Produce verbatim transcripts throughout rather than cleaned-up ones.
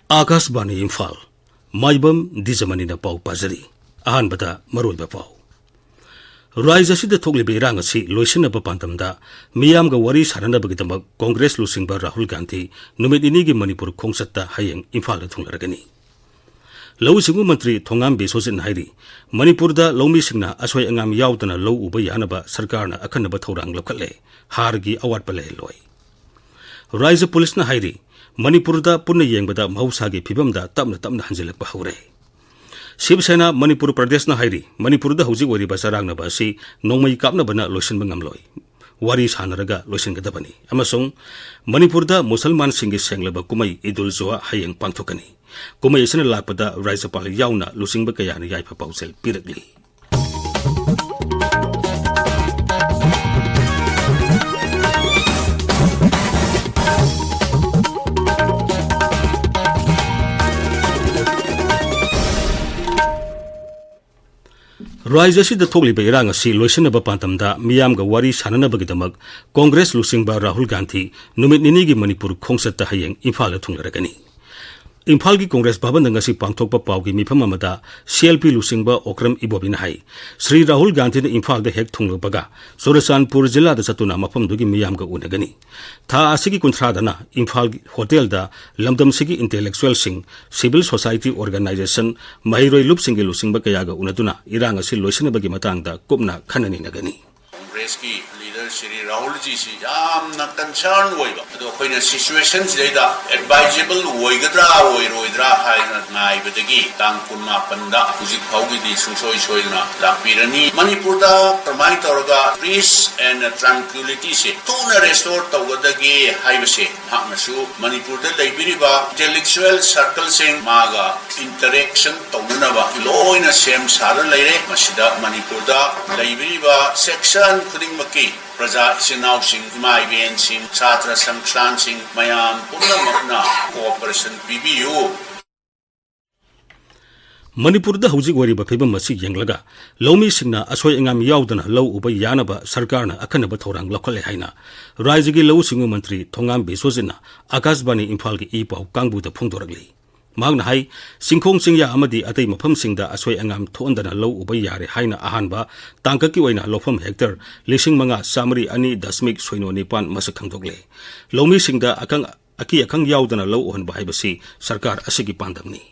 ꯑꯥꯀꯥꯁꯕꯥꯅꯤ ꯏꯝꯐꯥꯜ, ꯃꯥꯏꯕꯝ ꯗꯤꯖꯃꯅꯤꯅ ꯄꯥꯎ ꯄꯥꯖꯔꯤ꯫ ꯑꯍꯥꯟꯕꯗ ꯃꯔꯨꯑꯣꯏꯕ ꯄꯥꯎ꯫ ꯔꯥꯖ꯭ꯌ ꯑꯁꯤꯗ ꯊꯣꯛꯂꯤꯕ ꯏꯔꯥꯡ ꯑꯁꯤ ꯂꯣꯏꯁꯤꯟꯅꯕ ꯄꯥꯟꯗꯝꯗ ꯃꯤꯌꯥꯝꯒ ꯋꯥꯔꯤ ꯁꯥꯅꯅꯕꯒꯤꯗꯃꯛ ꯀꯣꯡꯒ꯭ꯔꯦꯁ ꯂꯨꯆꯤꯡꯕ ꯔꯥꯍꯨꯜ ꯒꯥꯟꯙꯤ ꯅꯨꯃꯤꯠ ꯅꯤꯅꯤꯒꯤ ꯃꯅꯤꯄꯨꯔ ꯈꯣꯡꯆꯠꯇ ꯍꯌꯦꯡ ꯏꯝꯐꯥꯜꯗ ꯊꯨꯡꯂꯔꯒꯅꯤ꯫ ꯂꯧꯎ ꯁꯤꯡꯎ ꯃꯟꯇ꯭ꯔꯤ ꯊꯣꯉꯥꯝ ꯕꯤꯁ꯭ꯋꯖꯤꯠꯅ ꯍꯥꯏꯔꯤ, ꯃꯅꯤꯄꯨꯔꯗ ꯂꯧꯃꯤꯁꯤꯡꯅ ꯑꯁꯣꯏ ꯑꯉꯥꯝ ꯌꯥꯎꯗꯅ ꯂꯧ ꯎꯕ ꯌꯥꯅꯕ ꯁꯔꯀꯥꯔꯅ ꯑꯀꯟꯅꯕ ꯊꯧꯔꯥꯡ ꯂꯧꯈꯠꯂꯦ, ꯍꯥꯔꯒꯤ ꯑꯋꯥꯠꯄ ꯂꯩꯍꯜꯂꯣꯏ꯫ ꯔꯥꯖ꯭ꯌ ꯄꯨꯂꯤꯁꯅ ꯍꯥꯏꯔꯤ, ꯃꯅꯤꯄꯨꯔꯗ ꯄꯨꯟꯅ ꯌꯦꯡꯕꯗ ꯃꯍꯧꯁꯥꯒꯤ ꯐꯤꯕꯝꯗ ꯇꯞꯅ ꯇꯞꯅ ꯍꯟꯖꯤꯜꯂꯛꯄ ꯍꯧꯔꯦ꯫ ꯁꯤꯕ ꯁꯦꯅꯥ ꯃꯅꯤꯄꯨꯔ ꯄ꯭ꯔꯗꯦꯁꯅ ꯍꯥꯏꯔꯤ, ꯃꯅꯤꯄꯨꯔꯗ ꯍꯧꯖꯤꯛ ꯑꯣꯏꯔꯤꯕ ꯆꯔꯥꯡꯅꯕ ꯑꯁꯤ ꯅꯣꯡꯃꯩ ꯀꯥꯞꯅꯕꯅ ꯂꯣꯏꯁꯤꯟꯕ ꯉꯝꯂꯣꯏ, ꯋꯥꯔꯤ ꯁꯥꯅꯔꯒ ꯂꯣꯏꯁꯤꯟꯒꯗꯕꯅꯤ ꯑꯃꯁꯨꯡ ꯃꯅꯤꯄꯨꯔꯗ ꯃꯨꯁꯜꯃꯥꯟꯁꯤꯡꯒꯤ ꯁꯦꯡꯂꯕ ꯀꯨꯝꯍꯩ ꯏꯗꯨꯜ ꯖꯨꯍꯥ ꯍꯌꯦꯡ ꯄꯥꯡꯊꯣꯛꯀꯅꯤ꯫ ꯀꯨꯝꯍꯩ ꯑꯁꯤꯅ ꯂꯥꯛꯄꯗ ꯔꯥꯖ꯭ꯌꯄꯥꯜ ꯌꯥꯎꯅ ꯂꯨꯆꯤꯡꯕ ꯀꯌꯥꯅ ꯌꯥꯏꯐ ꯄꯥꯎꯖꯦꯜ ꯄꯤꯔꯛꯂꯤ꯫ ꯔꯥꯖ꯭ꯌ ꯑꯁꯤꯗ ꯊꯣꯛꯂꯤꯕ ꯏꯔꯥꯡ ꯑꯁꯤ ꯂꯣꯏꯁꯤꯟꯅꯕ ꯄꯥꯟꯗꯝꯗ ꯃꯤꯌꯥꯝꯒ ꯋꯥꯔꯤ ꯁꯥꯅꯅꯕꯒꯤꯗꯃꯛ ꯀꯣꯡꯒ꯭ꯔꯦꯁ ꯂꯨꯆꯤꯡꯕ ꯔꯥꯍꯨꯜ ꯒꯥꯟꯙꯤ ꯅꯨꯃꯤꯠ ꯅꯤꯅꯤꯒꯤ ꯃꯅꯤꯄꯨꯔ ꯈꯣꯡꯆꯠꯇ ꯍꯌꯦꯡ ꯏꯝꯐꯥꯜꯗ ꯊꯨꯡꯂꯔꯒꯅꯤ꯫ ꯏꯝꯐꯥꯜꯒꯤ ꯀꯣꯡꯒ꯭ꯔꯦꯁ ꯚꯕꯟꯗ ꯉꯁꯤ ꯄꯥꯡꯊꯣꯛꯄ ꯄꯥꯎꯒꯤ ꯃꯤꯐꯝ ꯑꯃꯗ ꯁꯤ ꯑꯦꯜ ꯄꯤ ꯂꯨꯆꯤꯡꯕ ꯑꯣꯀ꯭ꯔꯝ ꯏꯕꯣꯕꯤꯅ ꯍꯥꯏ, ꯁ꯭ꯔꯤ ꯔꯥꯍꯨꯜ ꯒꯥꯟꯙꯤꯅ ꯏꯝꯐꯥꯜꯗ ꯍꯦꯛ ꯊꯨꯡꯂꯕꯒ ꯆꯨꯔꯆꯥꯟꯄꯨꯔ ꯖꯤꯂꯥꯗ ꯆꯠꯇꯨꯅ ꯃꯐꯝꯗꯨꯒꯤ ꯃꯤꯌꯥꯝꯒ ꯎꯅꯒꯅꯤ꯫ ꯊꯥ ꯑꯁꯤꯒꯤ ꯀꯨꯟꯊ꯭ꯔꯥꯗꯅ ꯏꯝꯐꯥꯜꯒꯤ ꯍꯣꯇꯦꯜꯗ ꯂꯝꯗꯝꯁꯤꯒꯤ ꯏꯟꯇꯦꯂꯦꯛꯆꯨꯋꯦꯜꯁꯤꯡ, ꯁꯤꯚꯤꯜ ꯁꯣꯁꯥꯏꯇꯤ ꯑꯣꯔꯒꯅꯥꯏꯖꯦꯁꯟ, ꯃꯍꯩꯔꯣꯏ ꯂꯨꯞꯁꯤꯡꯒꯤ ꯂꯨꯆꯤꯡꯕ ꯀꯌꯥꯒ ꯎꯅꯗꯨꯅ ꯏꯔꯥꯡ ꯑꯁꯤ ꯂꯣꯏꯁꯤꯟꯅꯕꯒꯤ ꯃꯇꯥꯡꯗ ꯀꯨꯞꯅ ꯈꯟꯅ ꯅꯩꯅꯒꯅꯤ꯫ ꯀꯣꯡꯒ꯭ꯔꯦꯁꯀꯤ ꯂꯤꯗꯔ ꯁ꯭ꯔꯤ ꯔꯥꯍꯨꯜꯖꯤꯁꯤ ꯌꯥꯝꯅ ꯀꯟꯁꯔꯟ ꯑꯣꯏꯕ, ꯑꯗꯣ ꯑꯩꯈꯣꯏꯅ ꯁꯤꯆꯨꯋꯦꯁꯟꯁꯤꯗꯩꯗ ꯑꯦꯗꯚꯥꯏꯖꯦꯕꯜ ꯑꯣꯏꯒꯗ꯭ꯔꯥ ꯑꯣꯏꯔꯣꯏꯗ꯭ꯔꯥ ꯍꯥꯏꯅ ꯉꯥꯏꯕꯗꯒꯤ ꯇꯥꯡ ꯀꯨꯟꯃꯥꯄꯟꯗ ꯍꯧꯖꯤꯛ ꯐꯥꯎꯒꯤꯗꯤ ꯁꯨꯡꯁꯣꯏ ꯁꯣꯏꯗꯅ ꯂꯥꯛꯄꯤꯔꯅꯤ꯫ ꯃꯅꯤꯄꯨꯔꯗ ꯀꯔꯝꯍꯥꯏꯅ ꯇꯧꯔꯒ peace and tranquility ꯁꯦ ꯊꯨꯅ restore ꯇꯧꯒꯗꯒꯦ ꯍꯥꯏꯕꯁꯦ ꯃꯍꯥꯛꯅꯁꯨ ꯃꯅꯤꯄꯨꯔꯗ ꯂꯩꯕꯤꯔꯤꯕ intellectual circle ꯁꯤꯡ ꯃꯥꯒ interaction ꯇꯧꯅꯅꯕ ꯂꯣꯏꯅ ꯁꯦꯝ ꯁꯥꯔ ꯂꯩꯔꯦ꯫ ꯃꯁꯤꯗ ꯃꯅꯤꯄꯨꯔꯗ ꯂꯩꯕꯤꯔꯤꯕ section ꯈꯨꯗꯤꯡꯃꯛꯀꯤ ꯄ꯭ꯔꯖꯥ ꯏꯆꯤꯟ ꯏꯅꯥꯎꯁꯤꯡ, ꯏꯃꯥ ꯏꯕꯦꯟꯁꯤꯡ, ꯁꯥꯇ꯭ꯔ ꯁꯪꯁꯊꯥꯟꯁꯤꯡ ꯃꯌꯥꯝ ꯄꯨꯝꯅꯃꯛꯅ cooperation ꯄꯤꯕꯤꯌꯨ꯫ ꯃꯅꯤꯄꯨꯔꯗ ꯍꯧꯖꯤꯛ ꯑꯣꯏꯔꯤꯕ ꯐꯤꯕꯝ ꯑꯁꯤ ꯌꯦꯡꯂꯒ ꯂꯧꯃꯤꯁꯤꯡꯅ ꯑꯁꯣꯏ ꯑꯉꯥꯝ ꯌꯥꯎꯗꯅ ꯂꯧ ꯎꯕ ꯌꯥꯅꯕ ꯁꯔꯀꯥꯔꯅ ꯑꯀꯟꯅꯕ ꯊꯧꯔꯥꯡ ꯂꯧꯈꯠꯂꯦ ꯍꯥꯏꯅ ꯔꯥꯖ꯭ꯌꯒꯤ ꯂꯧꯎ ꯁꯤꯡꯎ ꯃꯟꯇ꯭ꯔꯤ ꯊꯣꯉꯥꯝ ꯕꯤꯁ꯭ꯋꯖꯤꯠꯅ ꯑꯥꯀꯥꯁꯕꯥꯅꯤ ꯏꯝꯐꯥꯜꯒꯤ ꯏ ꯄꯥꯎ ꯀꯥꯡꯕꯨꯗ ꯐꯣꯡꯗꯣꯔꯛꯂꯤ꯫ ꯃꯍꯥꯛꯅ ꯍꯥꯏ, ꯆꯤꯡꯈꯣꯡ ꯆꯤꯡꯌꯥ ꯑꯃꯗꯤ ꯑꯇꯩ ꯃꯐꯝꯁꯤꯡꯗ ꯑꯁꯣꯏ ꯑꯉꯥꯝ ꯊꯣꯛꯍꯟꯗꯅ ꯂꯧ ꯎꯕ ꯌꯥꯔꯦ ꯍꯥꯏꯅ ꯑꯍꯥꯟꯕ ꯇꯥꯡꯀꯛꯀꯤ ꯑꯣꯏꯅ ꯂꯧꯐꯝ ꯍꯦꯛꯇꯔ ꯂꯤꯁꯤꯡ ꯃꯉꯥ ꯆꯥꯃꯔꯤ ꯑꯅꯤ ꯗꯁꯃꯤꯛ ꯁꯣꯏꯅꯣ ꯅꯤꯄꯥꯟ ꯃꯁꯛ ꯈꯪꯗꯣꯛꯂꯦ꯫ ꯂꯧꯃꯤꯁꯤꯡꯗ ꯑꯀꯪ ꯑꯀꯤ ꯑꯈꯪ ꯌꯥꯎꯗꯅ ꯂꯧ ꯎꯍꯟꯕ ꯍꯥꯏꯕꯁꯤ ꯁꯔꯀꯥꯔ ꯑꯁꯤꯒꯤ ꯄꯥꯟꯗꯝꯅꯤ꯫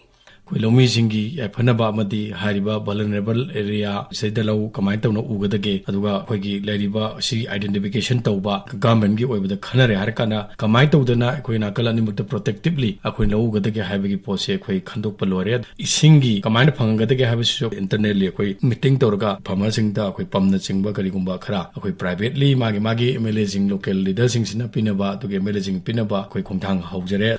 ꯑꯩꯈꯣꯏ ꯂꯧꯃꯤꯁꯤꯡꯒꯤ ꯌꯥꯏꯐꯅꯕ ꯑꯃꯗꯤ ꯍꯥꯏꯔꯤꯕ vulnerable area ꯁꯤꯗ ꯂꯧ ꯀꯃꯥꯏꯅ ꯇꯧꯅ ꯎꯒꯗꯒꯦ, ꯑꯗꯨꯒ ꯑꯩꯈꯣꯏꯒꯤ ꯂꯩꯔꯤꯕ ꯑꯁꯤ identification ꯇꯧꯕ, governmentꯀꯤ ꯑꯣꯏꯕꯗ ꯈꯟꯅꯔꯦ ꯍꯥꯏꯔ ꯀꯥꯟꯗ ꯀꯃꯥꯏꯅ ꯇꯧꯗꯅ ꯑꯩꯈꯣꯏ ꯅꯥꯀꯜ ꯑꯅꯤꯃꯛꯇ protectively ꯑꯩꯈꯣꯏ ꯂꯧ ꯎꯒꯗꯒꯦ ꯍꯥꯏꯕꯒꯤ ꯄꯣꯠꯁꯦ ꯑꯩꯈꯣꯏ ꯈꯟꯗꯣꯛꯄ ꯂꯣꯏꯔꯦ꯫ ꯏꯁꯤꯡꯒꯤ ꯀꯃꯥꯏꯅ ꯐꯪꯒꯗꯒꯦ ꯍꯥꯏꯕꯁꯤꯁꯨ internally ꯑꯩꯈꯣꯏ meeting ꯇꯧꯔꯒ farmerꯁꯤꯡꯗ ꯑꯩꯈꯣꯏ ꯄꯝꯅꯆꯤꯡꯕ ꯀꯔꯤꯒꯨꯝꯕ ꯈꯔ ꯑꯩꯈꯣꯏ privately ꯃꯥꯒꯤ ꯃꯥꯒꯤ MLAꯁꯤꯡ, local leaderꯁꯤꯡꯁꯤꯅ ꯄꯤꯅꯕ, ꯑꯗꯨꯒ MLAꯁꯤꯡ ꯄꯤꯅꯕ ꯑꯩꯈꯣꯏ ꯈꯣꯡꯊꯥꯡ ꯍꯧꯖꯔꯦ꯫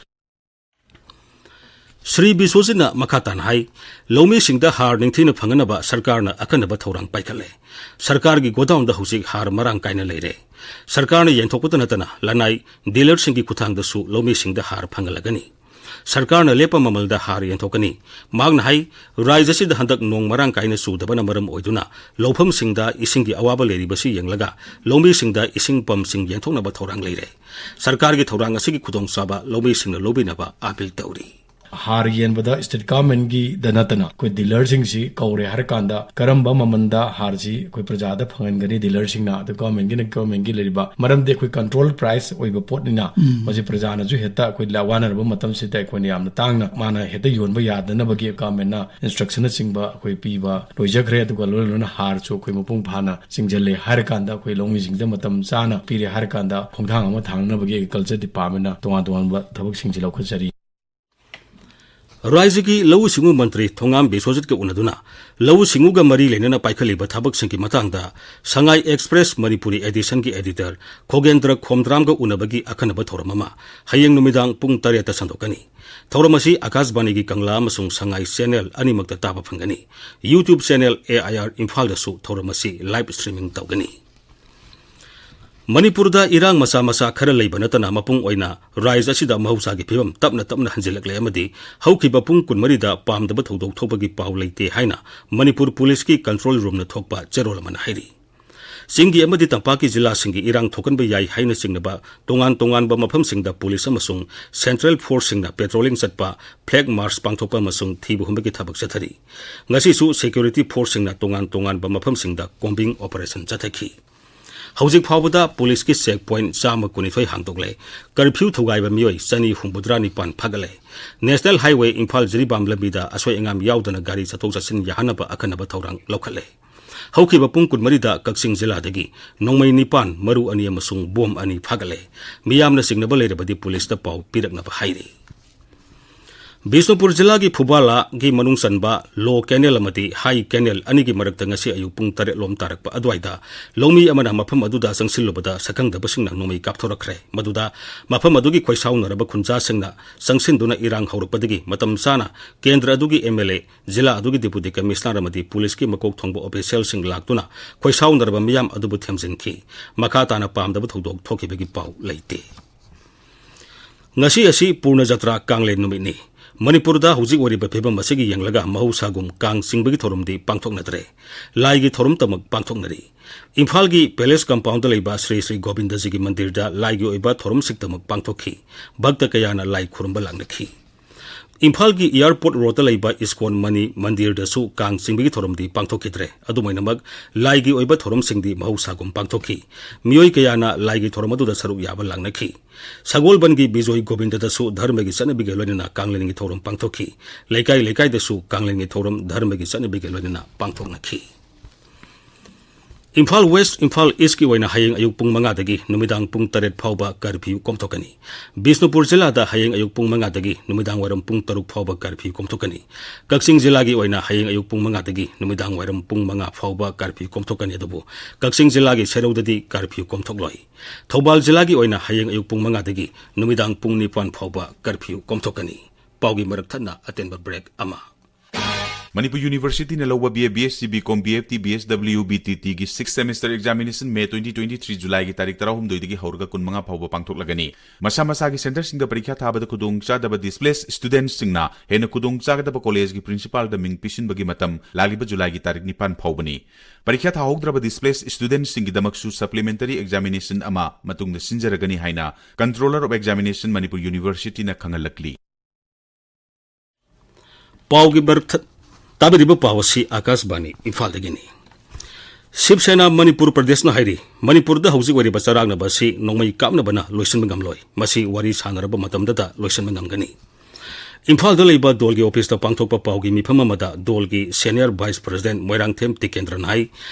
ꯁ꯭ꯔꯤ ꯕꯤꯁ꯭ꯋꯖꯤꯠꯅ ꯃꯈꯥ ꯇꯥꯅ ꯍꯥꯏ, ꯂꯧꯃꯤꯁꯤꯡꯗ ꯍꯥꯔ ꯅꯤꯡꯊꯤꯅ ꯐꯪꯍꯟꯅꯕ ꯁꯔꯀꯥꯔꯅ ꯑꯈꯟꯅꯕ ꯊꯧꯔꯥꯡ ꯄꯥꯏꯈꯠꯂꯦ꯫ ꯁꯔꯀꯥꯔꯒꯤ ꯒꯣꯗꯥꯎꯟꯗ ꯍꯧꯖꯤꯛ ꯍꯥꯔ ꯃꯔꯥꯡ ꯀꯥꯏꯅ ꯂꯩꯔꯦ꯫ ꯁꯔꯀꯥꯔꯅ ꯌꯦꯟꯊꯣꯛꯄꯇ ꯅꯠꯇꯅ ꯂꯅꯥꯏ dealerꯁꯤꯡꯒꯤ ꯈꯨꯠꯊꯥꯡꯗꯁꯨ ꯂꯧꯃꯤꯁꯤꯡꯗ ꯍꯥꯔ ꯐꯪꯍꯜꯂꯒꯅꯤ꯫ ꯁꯔꯀꯥꯔꯅ ꯂꯦꯞꯄ ꯃꯃꯜꯗ ꯍꯥꯔ ꯌꯦꯟꯊꯣꯛꯀꯅꯤ꯫ ꯃꯍꯥꯛꯅ ꯍꯥꯏ, ꯔꯥꯖ꯭ꯌ ꯑꯁꯤꯗ ꯍꯟꯗꯛ ꯅꯣꯡ ꯃꯔꯥꯡ ꯀꯥꯏꯅ ꯆꯨꯗꯕꯅ ꯃꯔꯝ ꯑꯣꯏꯗꯨꯅ ꯂꯧꯐꯝꯁꯤꯡꯗ ꯏꯁꯤꯡꯒꯤ ꯑꯋꯥꯕ ꯂꯩꯔꯤꯕꯁꯤ ꯌꯦꯡꯂꯒ ꯂꯧꯃꯤꯁꯤꯡꯗ ꯏꯁꯤꯡ ꯄꯝꯁꯤꯡ ꯌꯦꯟꯊꯣꯛꯅꯕ ꯊꯧꯔꯥꯡ ꯂꯩꯔꯦ꯫ ꯁꯔꯀꯥꯔꯒꯤ ꯊꯧꯔꯥꯡ ꯑꯁꯤꯒꯤ ꯈꯨꯗꯣꯡꯆꯥꯕ ꯂꯧꯃꯤꯁꯤꯡꯅ ꯂꯧꯕꯤꯅꯕ appeal ꯇꯧꯔꯤ꯫ ꯍꯥꯔ ꯌꯦꯟꯕꯗ state governmentꯀꯤꯗ ꯅꯠꯇꯅ ꯑꯩꯈꯣꯏ dealerꯁꯤꯡꯁꯤ ꯀꯧꯔꯦ ꯍꯥꯏꯔꯀꯥꯟꯗ ꯀꯔꯝꯕ ꯃꯃꯜꯗ ꯍꯥꯔꯁꯤ ꯑꯩꯈꯣꯏ ꯄ꯭ꯔꯖꯥꯗ ꯐꯪꯍꯟꯒꯅꯤ dealerꯁꯤꯡꯅ, ꯑꯗꯨ governmentꯀꯤꯅ governmentꯀꯤ ꯂꯩꯔꯤꯕ, ꯃꯔꯝꯗꯤ ꯑꯩꯈꯣꯏ control price ꯑꯣꯏꯕ ꯄꯣꯠꯅꯤꯅ ꯃꯁꯤ ꯄ꯭ꯔꯖꯥꯅꯁꯨ ꯍꯦꯛꯇ ꯑꯩꯈꯣꯏ ꯂ-, ꯋꯥꯅꯔꯕ ꯃꯇꯝꯁꯤꯗ ꯑꯩꯈꯣꯏꯅ ꯌꯥꯝꯅ ꯇꯥꯡꯅ ꯃꯥꯅ ꯍꯦꯛꯇ ꯌꯣꯟꯕ ꯌꯥꯗꯅꯕꯒꯤ governmentꯅ instructionꯅꯆꯤꯡꯕ ꯑꯩꯈꯣꯏ ꯄꯤꯕ ꯂꯣꯏꯖꯈ꯭ꯔꯦ꯫ ꯑꯗꯨꯒ ꯂꯣꯏꯅ ꯂꯣꯏꯅꯅ ꯍꯥꯔꯁꯨ ꯑꯩꯈꯣꯏ ꯃꯄꯨꯡ ꯐꯥꯅ ꯆꯤꯡꯁꯤꯜꯂꯦ ꯍꯥꯏꯔꯀꯥꯟꯗ ꯑꯩꯈꯣꯏ ꯂꯧꯃꯤꯁꯤꯡꯗ ꯃꯇꯝ ꯆꯥꯅ ꯄꯤꯔꯦ ꯍꯥꯏꯔꯀꯥꯟꯗ ꯈꯣꯡꯊꯥꯡ ꯑꯃ ꯊꯥꯡꯅꯅꯕꯒꯤ agriculture departmentꯅ ꯇꯣꯉꯥꯟ ꯇꯣꯉꯥꯟꯕ ꯊꯕꯛꯁꯤꯡꯁꯤ ꯂꯧꯈꯠꯆꯔꯤ꯫ ꯔꯥꯖ꯭ꯌꯒꯤ ꯂꯧꯎ ꯁꯤꯡꯎ ꯃꯟꯇ꯭ꯔꯤ ꯊꯣꯉꯥꯝ ꯕꯤꯁ꯭ꯋꯖꯤꯠꯀ ꯎꯅꯗꯨꯅ ꯂꯧꯎ ꯁꯤꯡꯎꯒ ꯃꯔꯤ ꯂꯩꯅꯅ ꯄꯥꯏꯈꯠꯂꯤꯕ ꯊꯕꯛꯁꯤꯡꯒꯤ ꯃꯇꯥꯡꯗ ꯁꯉꯥꯏ Express ꯃꯅꯤꯄꯨꯔꯤ editionꯒꯤ editor ꯈꯣꯒꯦꯟꯗ꯭ꯔ ꯈꯣꯝꯗ꯭ꯔꯥꯝꯒ ꯎꯅꯕꯒꯤ ꯑꯈꯟꯅꯕ ꯊꯧꯔꯝ ꯑꯃ ꯍꯌꯦꯡ ꯅꯨꯃꯤꯗꯥꯡ ꯄꯨꯡ ꯇꯔꯦꯠꯇ ꯁꯟꯗꯣꯛꯀꯅꯤ꯫ ꯊꯧꯔꯝ ꯑꯁꯤ ꯑꯀꯥꯁꯕꯥꯅꯤꯒꯤ ꯀꯪꯂꯥ ꯑꯃꯁꯨꯡ ꯁꯉꯥꯏ channel ꯑꯅꯤꯃꯛꯇ ꯇꯥꯕ ꯐꯪꯒꯅꯤ꯫ YouTube channel AIR ꯏꯝꯐꯥꯜꯗꯁꯨ ꯊꯧꯔꯝ ꯑꯁꯤ live streaming ꯇꯧꯒꯅꯤ꯫ ꯃꯅꯤꯄꯨꯔꯗ ꯏꯔꯥꯡ ꯃꯆꯥ ꯃꯆꯥ ꯈꯔ ꯂꯩꯕ ꯅꯠꯇꯅ ꯃꯄꯨꯡ ꯑꯣꯏꯅ ꯔꯥꯖ꯭ꯌ ꯑꯁꯤꯗ ꯃꯍꯧꯁꯥꯒꯤ ꯐꯤꯕꯝ ꯇꯞꯅ ꯇꯞꯅ ꯍꯟꯖꯤꯜꯂꯛꯂꯦ ꯑꯃꯗꯤ ꯍꯧꯈꯤꯕ ꯄꯨꯡ ꯀꯨꯟꯃꯔꯤꯗ ꯄꯥꯝꯗꯕ ꯊꯧꯗꯣꯛ ꯊꯣꯛꯄꯒꯤ ꯄꯥꯎ ꯂꯩꯇꯦ ꯍꯥꯏꯅ ꯃꯅꯤꯄꯨꯔ ꯄꯨꯂꯤꯁꯀꯤ control roomꯅ ꯊꯣꯛꯄ ꯆꯦꯔꯣꯜ ꯑꯃꯅ ꯍꯥꯏꯔꯤ꯫ ꯆꯤꯡꯒꯤ ꯑꯃꯗꯤ ꯇꯝꯄꯥꯛꯀꯤ ꯖꯤꯂꯥꯁꯤꯡꯒꯤ ꯏꯔꯥꯡ ꯊꯣꯛꯍꯟꯕ ꯌꯥꯏ ꯍꯥꯏꯅ ꯆꯤꯡꯅꯕ ꯇꯣꯉꯥꯟ ꯇꯣꯉꯥꯟꯕ ꯃꯐꯝꯁꯤꯡꯗ ꯄꯨꯂꯤꯁ ꯑꯃꯁꯨꯡ ꯁꯦꯟꯇ꯭ꯔꯦꯜ ꯐꯣꯔꯁꯁꯤꯡꯅ ꯄꯦꯇ꯭ꯔꯣꯂꯤꯡ ꯆꯠꯄ, ꯐ꯭ꯂꯦꯒ ꯃꯥꯔꯆ ꯄꯥꯡꯊꯣꯛꯄ ꯑꯃꯁꯨꯡ ꯊꯤꯕ ꯍꯨꯝꯕꯒꯤ ꯊꯕꯛ ꯆꯠꯊꯔꯤ꯫ ꯉꯁꯤꯁꯨ ꯁꯦꯀ꯭ꯌꯨꯔꯤꯇꯤ ꯐꯣꯔꯁꯁꯤꯡꯅ ꯇꯣꯉꯥꯟ ꯇꯣꯉꯥꯟꯕ ꯃꯐꯝꯁꯤꯡꯗ ꯀꯣꯝꯕꯤꯡ ꯑꯣꯄꯔꯦꯁꯟ ꯆꯠꯊꯈꯤ꯫ ꯍꯧꯖꯤꯛ ꯐꯥꯎꯕꯗ ꯄꯨꯂꯤꯁꯀꯤ ꯆꯦꯛ ꯄꯣꯏꯟꯠ ꯆꯥꯝꯃ ꯀꯨꯟꯅꯤꯊꯣꯏ ꯍꯥꯡꯗꯣꯛꯂꯦ꯫ ꯀꯔꯐ꯭ꯌꯨ ꯊꯨꯒꯥꯏꯕ ꯃꯤꯑꯣꯏ ꯆꯅꯤ ꯍꯨꯝꯐꯨꯇꯔꯥ ꯅꯤꯄꯥꯟ ꯐꯥꯒꯠꯂꯦ꯫ ꯅꯦꯁꯅꯦꯜ ꯍꯥꯏꯋꯦ ꯏꯝꯐꯥꯜ ꯖꯤꯔꯤꯕꯥꯝ ꯂꯝꯕꯤꯗ ꯑꯁꯣꯏ ꯑꯉꯥꯝ ꯌꯥꯎꯗꯅ ꯒꯥꯔꯤ ꯆꯠꯊꯣꯛ ꯆꯠꯁꯤꯟ ꯌꯥꯍꯟꯅꯕ ꯑꯈꯟꯅꯕ ꯊꯧꯔꯥꯡ ꯂꯧꯈꯠꯂꯦ꯫ ꯍꯧꯈꯤꯕ ꯄꯨꯡ ꯀꯨꯟꯃꯔꯤꯗ ꯀꯛꯆꯤꯡ ꯖꯤꯂꯥꯗꯒꯤ ꯅꯣꯡꯃꯩ ꯅꯤꯄꯥꯟ, ꯃꯔꯨ ꯑꯅꯤ ꯑꯃꯁꯨꯡ ꯕꯣꯝ ꯑꯅꯤ ꯐꯥꯒꯠꯂꯦ꯫ ꯃꯤꯌꯥꯝꯅ ꯆꯤꯡꯅꯕ ꯂꯩꯔꯕꯗꯤ ꯄꯨꯂꯤꯁꯇ ꯄꯥꯎ ꯄꯤꯔꯛꯅꯕ ꯍꯥꯏꯔꯤ꯫ ꯕꯤꯁꯅꯨꯄꯨꯔ ꯖꯤꯂꯥꯒꯤ ꯐꯨꯕꯥꯂꯥꯒꯤ ꯃꯅꯨꯡ ꯆꯟꯕ ꯂꯣ ꯀꯦꯅꯦꯜ ꯑꯃꯗꯤ ꯍꯥꯏ ꯀꯦꯅꯦꯜ ꯑꯅꯤꯒꯤ ꯃꯔꯛꯇ ꯉꯁꯤ ꯑꯌꯨꯛ ꯄꯨꯡ ꯇꯔꯦꯠ ꯂꯣꯝ ꯇꯥꯔꯛꯄ ꯑꯗꯨꯋꯥꯏꯗ ꯂꯧꯃꯤ ꯑꯃꯅ ꯃꯐꯝ ꯑꯗꯨꯗ ꯆꯪꯁꯤꯜꯂꯨꯕꯗ ꯁꯛꯈꯪꯗꯕꯁꯤꯡꯅ ꯅꯣꯡꯃꯩ ꯀꯥꯞꯊꯣꯔꯛꯈ꯭ꯔꯦ꯫ ꯃꯗꯨꯗ ꯃꯐꯝ ꯑꯗꯨꯒꯤ ꯈꯣꯏꯁꯥꯎꯅꯔꯕ ꯈꯨꯟꯖꯥꯁꯤꯡꯅ ꯆꯪꯁꯤꯟꯗꯨꯅ ꯏꯔꯥꯡ ꯍꯧꯔꯛꯄꯗꯒꯤ ꯃꯇꯝ ꯆꯥꯅ ꯀꯦꯟꯗ꯭ꯔ ꯑꯗꯨꯒꯤ ꯑꯦꯝ ꯑꯦꯜ ꯑꯦ, ꯖꯤꯂꯥ ꯑꯗꯨꯒꯤ ꯗꯤꯄꯨꯇꯤ ꯀꯃꯤꯁꯅꯔ ꯑꯃꯗꯤ ꯄꯨꯂꯤꯁꯀꯤ ꯃꯀꯣꯛ ꯊꯣꯡꯕ ꯑꯣꯐꯤꯁꯤꯌꯦꯜꯁꯤꯡ ꯂꯥꯛꯇꯨꯅ ꯈꯣꯏꯁꯥꯎꯅꯔꯕ ꯃꯤꯌꯥꯝ ꯑꯗꯨꯕꯨ ꯊꯦꯝꯖꯤꯟꯈꯤ꯫ ꯃꯈꯥ ꯇꯥꯅ ꯄꯥꯝꯗꯕ ꯊꯧꯗꯣꯛ ꯊꯣꯛꯈꯤꯕꯒꯤ ꯄꯥꯎ ꯂꯩꯇꯦ꯫ ꯉꯁꯤ ꯑꯁꯤ ꯄꯨꯔꯅ ꯖꯇ꯭ꯔꯥ ꯀꯥꯡꯂꯦꯟ ꯅꯨꯃꯤꯠꯅꯤ꯫ ꯃꯅꯤꯄꯨꯔꯗ ꯍꯧꯖꯤꯛ ꯑꯣꯏꯔꯤꯕ ꯐꯤꯕꯝ ꯑꯁꯤꯒꯤ ꯌꯦꯡꯂꯒ ꯃꯍꯧꯁꯥꯒꯨꯝ ꯀꯥꯡ ꯆꯤꯡꯕꯒꯤ ꯊꯧꯔꯝꯗꯤ ꯄꯥꯡꯊꯣꯛꯅꯗ꯭ꯔꯦ꯫ ꯂꯥꯏꯒꯤ ꯊꯧꯔꯝꯇꯃꯛ ꯄꯥꯡꯊꯣꯛꯅꯔꯤ꯫ ꯏꯝꯐꯥꯜꯒꯤ ꯄꯦꯂꯦꯁ ꯀꯝꯄꯥꯎꯟꯗ ꯂꯩꯕ ꯁ꯭ꯔꯤ ꯁ꯭ꯔꯤ ꯒꯣꯕꯤꯟꯗꯖꯤꯒꯤ ꯃꯟꯗꯤꯔꯗ ꯂꯥꯏꯒꯤ ꯑꯣꯏꯕ ꯊꯧꯔꯝ ꯁꯤꯛꯇꯃꯛ ꯄꯥꯡꯊꯣꯛꯈꯤ꯫ ꯚꯛꯇ ꯀꯌꯥꯅ ꯂꯥꯏ ꯈꯨꯔꯨꯝꯕ ꯂꯥꯛꯅꯈꯤ꯫ ꯏꯝꯐꯥꯜꯒꯤ ꯏꯌꯥꯔꯄꯣꯔꯠ ꯔꯣꯗꯇ ꯂꯩꯕ ꯏꯁꯀꯣꯟ ꯃꯅꯤ ꯃꯟꯗꯤꯔꯗꯁꯨ ꯀꯥꯡ ꯆꯤꯡꯕꯒꯤ ꯊꯧꯔꯝꯗꯤ ꯄꯥꯡꯊꯣꯛꯈꯤꯗ꯭ꯔꯦ꯫ ꯑꯗꯨꯃꯥꯏꯅꯃꯛ ꯂꯥꯏꯒꯤ ꯑꯣꯏꯕ ꯊꯧꯔꯝꯁꯤꯡꯗꯤ ꯃꯍꯧꯁꯥꯒꯨꯝ ꯄꯥꯡꯊꯣꯛꯈꯤ꯫ ꯃꯤꯑꯣꯏ ꯀꯌꯥꯅ ꯂꯥꯏꯒꯤ ꯊꯧꯔꯝ ꯑꯗꯨꯗ ꯁꯔꯨꯛ ꯌꯥꯕ ꯂꯥꯛꯅꯈꯤ꯫ ꯁꯒꯣꯜꯕꯟꯒꯤ ꯕꯤꯖꯣꯏ ꯒꯣꯕꯤꯟꯗꯗꯁꯨ ꯙꯔꯃꯒꯤ ꯆꯠꯅꯕꯤꯒ ꯂꯣꯏꯅꯅ ꯀꯥꯡꯂꯦꯟꯒꯤ ꯊꯧꯔꯝ ꯄꯥꯡꯊꯣꯛꯈꯤ꯫ ꯂꯩꯀꯥꯏ ꯂꯩꯀꯥꯏꯗꯁꯨ ꯀꯥꯡꯂꯦꯟꯒꯤ ꯊꯧꯔꯝ ꯙꯔꯃꯒꯤ ꯆꯠꯅꯕꯤꯒ ꯂꯣꯏꯅꯅ ꯄꯥꯡꯊꯣꯛꯅꯈꯤ꯫ ꯏꯝꯐꯥꯜ ꯋꯦꯁ, ꯏꯝꯐꯥꯜ ꯏꯁꯀꯤ ꯑꯣꯏꯅ ꯍꯌꯦꯡ ꯑꯌꯨꯛ ꯄꯨꯡ ꯃꯉꯥꯗꯒꯤ ꯅꯨꯃꯤꯗꯥꯡ ꯄꯨꯡ ꯇꯔꯦꯠ ꯐꯥꯎꯕ ꯀꯔꯐ꯭ꯌꯨ ꯀꯣꯝꯊꯣꯛꯀꯅꯤ꯫ ꯕꯤꯁꯅꯨꯄꯨꯔ ꯖꯤꯂꯥꯗ ꯍꯌꯦꯡ ꯑꯌꯨꯛ ꯄꯨꯡ ꯃꯉꯥꯗꯒꯤ ꯅꯨꯃꯤꯗꯥꯡ ꯋꯥꯏꯔꯝ ꯄꯨꯡ ꯇꯔꯨꯛ ꯐꯥꯎꯕ ꯀꯔꯐ꯭ꯌꯨ ꯀꯣꯝꯊꯣꯛꯀꯅꯤ꯫ ꯀꯛꯆꯤꯡ ꯖꯤꯂꯥꯒꯤ ꯑꯣꯏꯅ ꯍꯌꯦꯡ ꯑꯌꯨꯛ ꯄꯨꯡ ꯃꯉꯥꯗꯒꯤ ꯅꯨꯃꯤꯗꯥꯡ ꯋꯥꯏꯔꯝ ꯄꯨꯡ ꯃꯉꯥ ꯐꯥꯎꯕ ꯀꯔꯐ꯭ꯌꯨ ꯀꯣꯝꯊꯣꯛꯀꯅꯤ꯫ ꯑꯗꯨꯕꯨ ꯀꯛꯆꯤꯡ ꯖꯤꯂꯥꯒꯤ ꯁꯦꯔꯧꯗꯗꯤ ꯀꯔꯐ꯭ꯌꯨ ꯀꯣꯝꯊꯣꯛꯂꯣꯏ꯫ ꯊꯧꯕꯥꯜ ꯖꯤꯂꯥꯒꯤ ꯑꯣꯏꯅ ꯍꯌꯦꯡ ꯑꯌꯨꯛ ꯄꯨꯡ ꯃꯉꯥꯗꯒꯤ ꯅꯨꯃꯤꯗꯥꯡ ꯄꯨꯡ ꯅꯤꯄꯥꯟ ꯐꯥꯎꯕ ꯀꯔꯐ꯭ꯌꯨ ꯀꯣꯝꯊꯣꯛꯀꯅꯤ꯫ ꯄꯥꯎꯒꯤ ꯃꯔꯛ ꯊꯠꯅ ꯑꯇꯦꯟꯕ ꯕ꯭ꯔꯦꯛ ꯑꯃ꯫ ꯃꯅꯤꯄꯨꯔ ꯌꯨꯅꯤꯚꯔꯁꯤꯇꯤꯅ ꯂꯧꯕ B A, B S C, B Com, B F T, B S W, B T T ꯒꯤ sixth semester examination May twenty twenty-three Julyꯒꯤ ꯇꯥꯔꯤꯛ ꯇꯔꯥꯍꯨꯝꯗꯣꯏꯗꯒꯤ ꯍꯧꯔꯒ ꯀꯨꯟꯃꯉꯥ ꯐꯥꯎꯕ ꯄꯥꯡꯊꯣꯛꯂꯒꯅꯤ꯫ ꯃꯁꯥ ꯃꯁꯥꯒꯤ centreꯁꯤꯡꯗ ꯄꯔꯤꯈ꯭ꯌꯥ ꯊꯥꯕꯗ ꯈꯨꯗꯣꯡꯆꯥꯗꯕ displaced studentꯁꯤꯡꯅ ꯍꯦꯟꯅ ꯈꯨꯗꯣꯡꯆꯥꯒꯗꯕ collegeꯀꯤ principalꯗ ꯃꯤꯡ ꯄꯤꯁꯤꯟꯕꯒꯤ ꯃꯇꯝ ꯂꯥꯛꯂꯤꯕ Julyꯒꯤ ꯇꯥꯔꯤꯛ ꯅꯤꯄꯥꯟ ꯐꯥꯎꯕꯅꯤ꯫ ꯄꯔꯤꯈ꯭ꯌꯥ ꯊꯥꯍꯧꯗ꯭ꯔꯕ displaced studentꯁꯤꯡꯒꯤꯗꯃꯛꯁꯨ supplementary examination ꯑꯃ ꯃꯇꯨꯡꯗ ꯁꯤꯟꯖꯔꯒꯅꯤ ꯍꯥꯏꯅ Controller of Examination, Manipur Universityꯅ ꯈꯪꯍꯜꯂꯛꯂꯤ꯫ ꯄꯥꯎꯒꯤ ꯃꯔꯛ ꯊ-, ꯇꯥꯕꯤꯔꯤꯕ ꯄꯥꯎ ꯑꯁꯤ ꯑꯥꯀꯥꯁꯕꯥꯅꯤ ꯏꯝꯐꯥꯜꯗꯒꯤꯅꯤ꯫ ꯁꯤꯕ ꯁꯦꯅꯥ ꯃꯅꯤꯄꯨꯔ ꯄ꯭ꯔꯗꯦꯁꯅ ꯍꯥꯏꯔꯤ, ꯃꯅꯤꯄꯨꯔꯗ ꯍꯧꯖꯤꯛ ꯑꯣꯏꯔꯤꯕ ꯆꯔꯥꯡꯅꯕ ꯑꯁꯤ ꯅꯣꯡꯃꯩ ꯀꯥꯞꯅꯕꯅ ꯂꯣꯏꯁꯤꯟꯕ ꯉꯝꯂꯣꯏ꯫ ꯃꯁꯤ ꯋꯥꯔꯤ ꯁꯥꯟꯅꯔꯕ ꯃꯇꯝꯗꯇ ꯂꯣꯏꯁꯤꯟꯕ ꯉꯝꯒꯅꯤ꯫ ꯏꯝꯐꯥꯜꯗ ꯂꯩꯕ ꯗꯣꯜꯒꯤ ꯑꯣꯐꯤꯁꯇ ꯄꯥꯡꯊꯣꯛꯄ ꯄꯥꯎꯒꯤ ꯃꯤꯐꯝ ꯑꯃꯗ ꯗꯣꯜꯒꯤ senior vice president ꯃꯣꯏꯔꯥꯡꯊꯦꯝ ꯇꯤꯀꯦꯟꯗ꯭ꯔꯅ ꯍꯥꯏ,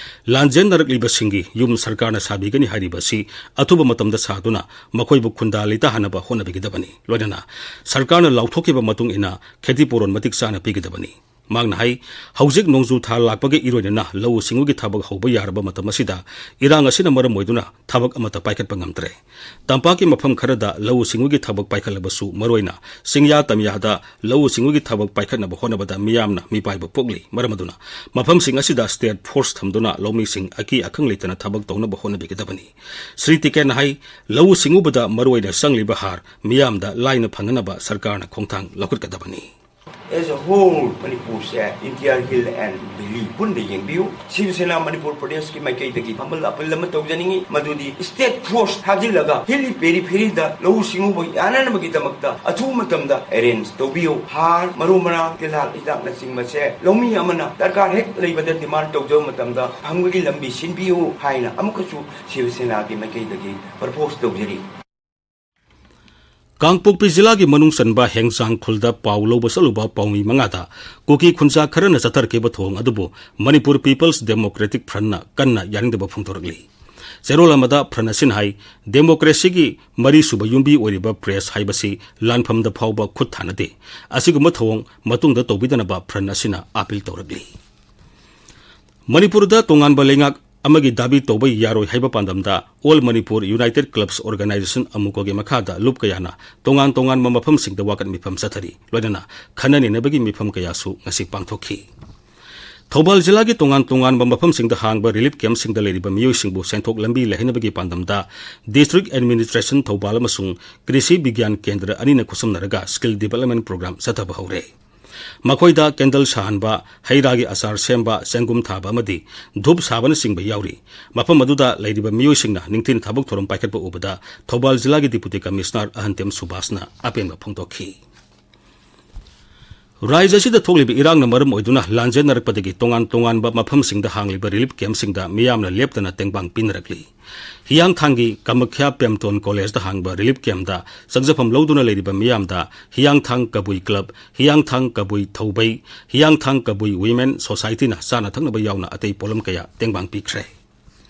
ꯂꯥꯟꯖꯦꯟꯅꯔꯛꯂꯤꯕꯁꯤꯡꯒꯤ ꯌꯨꯝ ꯁꯔꯀꯥꯔꯅ ꯁꯥꯕꯤꯒꯅꯤ ꯍꯥꯏꯔꯤꯕ ꯑꯁꯤ ꯑꯊꯨꯕ ꯃꯇꯝꯗ ꯁꯥꯗꯨꯅ ꯃꯈꯣꯏꯕꯨ ꯈꯨꯟꯗꯥ ꯂꯩꯇꯥꯍꯟꯅꯕ ꯍꯣꯠꯅꯕꯤꯒꯗꯕꯅꯤ꯫ ꯂꯣꯏꯅꯅ ꯁꯔꯀꯥꯔꯅ ꯂꯥꯎꯊꯣꯛꯈꯤꯕ ꯃꯇꯨꯡ ꯏꯟꯅ ꯈꯦꯇꯤ ꯄꯨꯔꯣꯟ ꯃꯇꯤꯛ ꯆꯥꯅ ꯄꯤꯒꯗꯕꯅꯤ꯫ ꯃꯍꯥꯛꯅ ꯍꯥꯏ, ꯍꯧꯖꯤꯛ ꯅꯣꯡꯖꯨ ꯊꯥ ꯂꯥꯛꯄꯒ ꯏꯔꯣꯏꯅꯅ ꯂꯧꯎ ꯁꯤꯡꯎꯒꯤ ꯊꯕꯛ ꯍꯧꯕ ꯌꯥꯔꯕ ꯃꯇꯝ ꯑꯁꯤꯗ ꯏꯔꯥꯡ ꯑꯁꯤꯅ ꯃꯔꯝ ꯑꯣꯏꯗꯨꯅ ꯊꯕꯛ ꯑꯃꯠꯇ ꯄꯥꯏꯈꯠꯄ ꯉꯝꯗ꯭ꯔꯦ꯫ ꯇꯝꯄꯥꯛꯀꯤ ꯃꯐꯝ ꯈꯔꯗ ꯂꯧꯎ ꯁꯤꯡꯎꯒꯤ ꯊꯕꯛ ꯄꯥꯏꯈꯠꯂꯕꯁꯨ, ꯃꯔꯨꯑꯣꯏꯅ ꯆꯤꯡꯌꯥ ꯇꯝꯌꯥꯗ ꯂꯧꯎ ꯁꯤꯡꯎꯒꯤ ꯊꯕꯛ ꯄꯥꯏꯈꯠꯅꯕ ꯍꯣꯠꯅꯕꯗ ꯃꯤꯌꯥꯝꯅ ꯃꯤꯄꯥꯏꯕ ꯄꯣꯛꯂꯤ꯫ ꯃꯔꯝ ꯑꯗꯨꯅ ꯃꯐꯝꯁꯤꯡ ꯑꯁꯤꯗ state force ꯊꯝꯗꯨꯅ ꯂꯧꯃꯤꯁꯤꯡ ꯑꯀꯤ ꯑꯈꯪ ꯂꯩꯇꯅ ꯊꯕꯛ ꯇꯧꯅꯕ ꯍꯣꯠꯅꯕꯤꯒꯗꯕꯅꯤ꯫ ꯁ꯭ꯔꯤ ꯇꯤꯀꯦꯟꯅ ꯍꯥꯏ, ꯂꯧꯎ ꯁꯤꯡꯎꯕꯗ ꯃꯔꯨꯑꯣꯏꯅ ꯆꯪꯂꯤꯕ ꯍꯥꯔ ꯃꯤꯌꯥꯝꯗ ꯂꯥꯏꯅ ꯐꯪꯅꯅꯕ ꯁꯔꯀꯥꯔꯅ ꯈꯣꯡꯊꯥꯡ ꯂꯧꯈꯠꯀꯗꯕꯅꯤ꯫ As a whole, ꯃꯅꯤꯄꯨꯔꯁꯦ entire hill and valley ꯄꯨꯟꯅ ꯌꯦꯡꯕꯤꯌꯨ꯫ ꯁꯤꯕ ꯁꯦꯅꯥ ꯃꯅꯤꯄꯨꯔ ꯄ꯭ꯔꯗꯦꯁꯀꯤ ꯃꯥꯏꯀꯩꯗꯒꯤ humble appeal ꯑꯃ ꯇꯧꯖꯅꯤꯡꯉꯤ, ꯃꯗꯨꯗꯤ state force ꯊꯥꯖꯤꯜꯂꯒ hilly peripheryꯗ ꯂꯧꯎ ꯁꯤꯡꯎꯕ ꯌꯥꯅꯅꯕꯒꯤꯗꯃꯛꯇ ꯑꯊꯨꯕ ꯃꯇꯝꯗ arrange ꯇꯧꯕꯤꯌꯨ꯫ ꯍꯥꯔ, ꯃꯔꯨ ꯃꯔꯥꯡ, ꯇꯤꯜꯍꯥꯠ ꯍꯤꯗꯥꯛꯅꯆꯤꯡꯕꯁꯦ ꯂꯧꯃꯤ ꯑꯃꯅ ꯗꯔꯀꯥꯔ ꯍꯦꯛ ꯂꯩꯕꯗ demand ꯇꯧꯖꯕ ꯃꯇꯝꯗ ꯐꯪꯕꯒꯤ ꯂꯝꯕꯤ ꯁꯤꯟꯕꯤꯌꯨ ꯍꯥꯏꯅ ꯑꯃꯨꯛꯀꯁꯨ ꯁꯤꯕ ꯁꯦꯅꯥꯒꯤ ꯃꯥꯏꯀꯩꯗꯒꯤ propose ꯇꯧꯖꯔꯤ꯫ ꯀꯥꯡꯄꯣꯛꯄꯤ ꯖꯤꯂꯥꯒꯤ ꯃꯅꯨꯡ ꯆꯟꯕ ꯍꯦꯡꯖꯥꯡ ꯈꯨꯜꯗ ꯄꯥꯎ ꯂꯧꯕ ꯆꯠꯂꯨꯕ ꯄꯥꯎꯃꯤ ꯃꯉꯥꯗ ꯀꯨꯀꯤ ꯈꯨꯟꯖꯥ ꯈꯔꯅ ꯆꯠꯊꯔꯛꯈꯤꯕ ꯊꯧꯑꯣꯡ ꯑꯗꯨꯕꯨ ꯃꯅꯤꯄꯨꯔ People's Democratic Frontꯅ ꯀꯟꯅ ꯌꯥꯅꯤꯡꯗꯕ ꯐꯣꯡꯗꯣꯔꯛꯂꯤ꯫ ꯆꯦꯔꯣꯜ ꯑꯃꯗ Front ꯑꯁꯤꯅ ꯍꯥꯏ, democracyꯒꯤ ꯃꯔꯤꯁꯨꯕ ꯌꯨꯝꯕꯤ ꯑꯣꯏꯔꯤꯕ press ꯍꯥꯏꯕꯁꯤ ꯂꯥꯟꯐꯝꯗ ꯐꯥꯎꯕ ꯈꯨꯠ ꯊꯥꯅꯗꯦ꯫ ꯑꯁꯤꯒꯨꯝꯕ ꯊꯧꯑꯣꯡ ꯃꯇꯨꯡꯗ ꯇꯧꯕꯤꯗꯅꯕ Front ꯑꯁꯤꯅ appeal ꯇꯧꯔꯛꯂꯤ꯫ ꯃꯅꯤꯄꯨꯔꯗ ꯇꯣꯉꯥꯟꯕ ꯂꯩꯉꯥꯛ ꯑꯃꯒꯤ ꯗꯥꯕꯤ ꯇꯧꯕ ꯌꯥꯔꯣꯏ ꯍꯥꯏꯕ ꯄꯥꯟꯗꯝꯗ All Manipur United Clubs Organisation, ꯑꯃꯨꯀꯣꯒꯤ ꯃꯈꯥꯗ ꯂꯨꯞ ꯀꯌꯥꯅ ꯇꯣꯉꯥꯟ ꯇꯣꯉꯥꯟꯕ ꯃꯐꯝꯁꯤꯡꯗ ꯋꯥꯀꯠ ꯃꯤꯐꯝ ꯆꯠꯊꯔꯤ꯫ ꯂꯣꯏꯅꯅ ꯈꯟꯅ ꯅꯩꯅꯕꯒꯤ ꯃꯤꯐꯝ ꯀꯌꯥꯁꯨ ꯉꯁꯤ ꯄꯥꯡꯊꯣꯛꯈꯤ꯫ ꯊꯧꯕꯥꯜ ꯖꯤꯂꯥꯒꯤ ꯇꯣꯉꯥꯟ ꯇꯣꯉꯥꯟꯕ ꯃꯐꯝꯁꯤꯡꯗ ꯍꯥꯡꯕ ꯔꯤꯂꯤꯐ ꯀꯦꯝꯞꯁꯤꯡꯗ ꯂꯩꯔꯤꯕ ꯃꯤꯑꯣꯏꯁꯤꯡꯕꯨ ꯁꯦꯟꯊꯣꯛ ꯂꯝꯕꯤ ꯂꯩꯍꯟꯅꯕꯒꯤ ꯄꯥꯟꯗꯝꯗ ꯗꯤꯁꯇ꯭ꯔꯤꯛ ꯑꯦꯗꯃꯤꯅꯤꯁꯇ꯭ꯔꯦꯁꯟ ꯊꯧꯕꯥꯜ ꯑꯃꯁꯨꯡ ꯀ꯭ꯔꯤꯁꯤ ꯕꯤꯒ꯭ꯌꯥꯟ ꯀꯦꯟꯗ꯭ꯔ ꯑꯅꯤꯅ ꯈꯨꯠꯁꯝꯅꯔꯒ ꯁ꯭ꯀꯤꯜ ꯗꯤꯕꯦꯂꯞꯃꯦꯟ ꯄ꯭ꯔꯣꯒ꯭ꯔꯥꯝ ꯆꯠꯊꯕ ꯍꯧꯔꯦ꯫ ꯃꯈꯣꯏꯗ ꯀꯦꯟꯗꯜ ꯁꯥꯍꯟꯕ, ꯍꯩ ꯔꯥꯒꯤ ꯑꯆꯥꯔ ꯁꯦꯝꯕ, ꯆꯦꯡꯒꯨꯝ ꯊꯥꯕ ꯑꯃꯗꯤ ꯙꯨꯞ ꯁꯥꯕꯅꯆꯤꯡꯕ ꯌꯥꯎꯔꯤ꯫ ꯃꯐꯝ ꯑꯗꯨꯗ ꯂꯩꯔꯤꯕ ꯃꯤꯑꯣꯏꯁꯤꯡꯅ ꯅꯤꯡꯊꯤꯅ ꯊꯕꯛ ꯊꯧꯔꯝ ꯄꯥꯏꯈꯠꯄ ꯎꯕꯗ ꯊꯧꯕꯥꯜ ꯖꯤꯂꯥꯒꯤ ꯗꯤꯄꯨꯇꯤ ꯀꯃꯤꯁꯅꯔ ꯑꯍꯟꯇꯦꯝ ꯁꯨꯕꯥꯁꯅ ꯑꯄꯦꯟꯕ ꯐꯣꯡꯗꯣꯛꯈꯤ꯫ ꯔꯥꯖ꯭ꯌ ꯑꯁꯤꯗ ꯊꯣꯛꯂꯤꯕ ꯏꯔꯥꯡꯅ ꯃꯔꯝ ꯑꯣꯏꯗꯨꯅ ꯂꯥꯟꯖꯦꯟꯅꯔꯛꯄꯗꯒꯤ ꯇꯣꯉꯥꯟ ꯇꯣꯉꯥꯟꯕ ꯃꯐꯝꯁꯤꯡꯗ ꯍꯥꯡꯂꯤꯕ ꯔꯤꯂꯤꯐ ꯀꯦꯝꯞꯁꯤꯡꯗ ꯃꯤꯌꯥꯝꯅ ꯂꯦꯞꯇꯅ ꯇꯦꯡꯕꯥꯡ ꯄꯤꯅꯔꯛꯂꯤ꯫ ꯍꯤꯌꯥꯡꯊꯥꯡꯒꯤ ꯀꯃꯈ꯭ꯌꯥ ꯄꯦꯝꯇꯣꯟ ꯀꯣꯂꯦꯖꯇ ꯍꯥꯡꯕ ꯔꯤꯂꯤꯐ ꯀꯦꯝꯞꯇ ꯆꯪꯖꯐꯝ ꯂꯧꯗꯨꯅ ꯂꯩꯔꯤꯕ ꯃꯤꯌꯥꯝꯗ ꯍꯤꯌꯥꯡꯊꯥꯡ ꯀꯕꯨꯏ ꯀ꯭ꯂꯕ, ꯍꯤꯌꯥꯡꯊꯥꯡ ꯀꯕꯨꯏ ꯊꯧꯕꯩ, ꯍꯤꯌꯥꯡꯊꯥꯡ ꯀꯕꯨꯏ ꯋꯤꯃꯦꯟ ꯁꯣꯁꯥꯏꯇꯤꯅ ꯆꯥꯅ ꯊꯛꯅꯕ ꯌꯥꯎꯅ ꯑꯇꯩ ꯄꯣꯠꯂꯝ ꯀꯌꯥ ꯇꯦꯡꯕꯥꯡ ꯄꯤꯈ꯭ꯔꯦ꯫